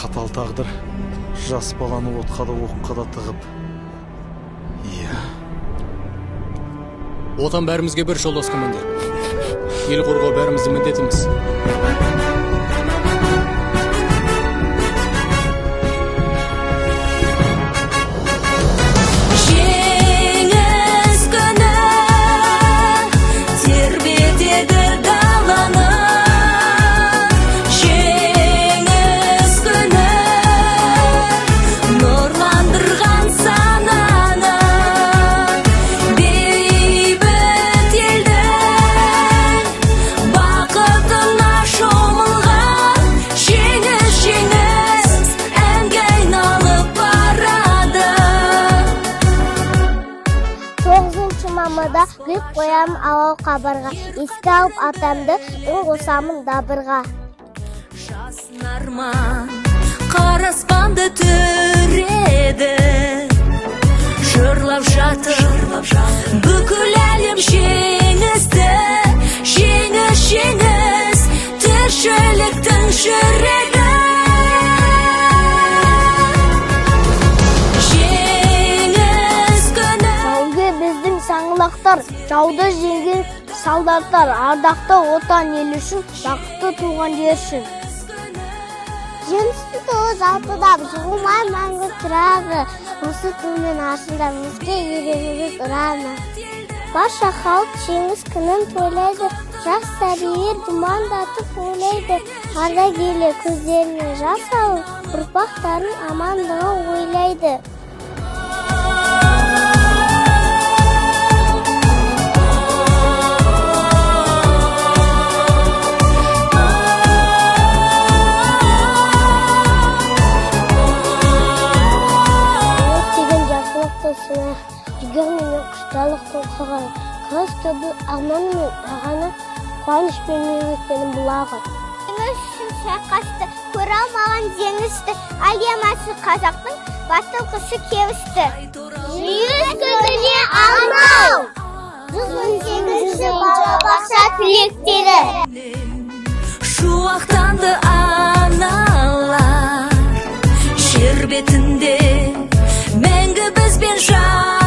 Қатал тағдыр жас баланы отқа да, оққа да тығып, иә. Отан бәрімізге бір, жолдас командир. Ел қорғау бәріміздің міндетіміз. Жеңіс күні тербетеді даланы, Жеңіс күні нұрландырған сананы, бейбіт елдің бақытына шомылған Жеңіс, жеңіс әнге айналып барады. 9 мамырда гүл қоямын алау қабырға, еске алып атамды, үн қосамын дабырға. Жасын арман қара аспанды түреді, жырлап жатыр бүкіл әлем жеңісті. Жеңіс, жеңіс, тіршіліктің жүрегі. Жеңіс күні. Жауынгер біздің саңлақтар, жауды жеңген солдаттар, ардақты Отан ел үшін, бақытты туған жер үшін. Жеңістің туы жалпылдап, жығылмай мәңгі тұрады. Осы тумен аршындап, өзге еліміз ұраны. Барша халық жеңіс күнін тойлайды, жас сәбилер думандатып ойлайды. Ардагерлер көздеріне жас алып, ұрпақтардың амандығын ойлайды. Жеңіс деген жақсылықты сынайық, жігер менен құштарлықтың қыры. Күрес түбі арман мен ағаны, қуаныш пен мерекенің бұлағы. Жеңіс үшін шайқасты, көре алмаған жеңісті, әлем асыл қазақтың батыл күші келісті. Жеңіс күніне арнау! 118-ші балабақша түлектері. Шуақтанды аналар, жер бетінде мәңгі бізбен жан.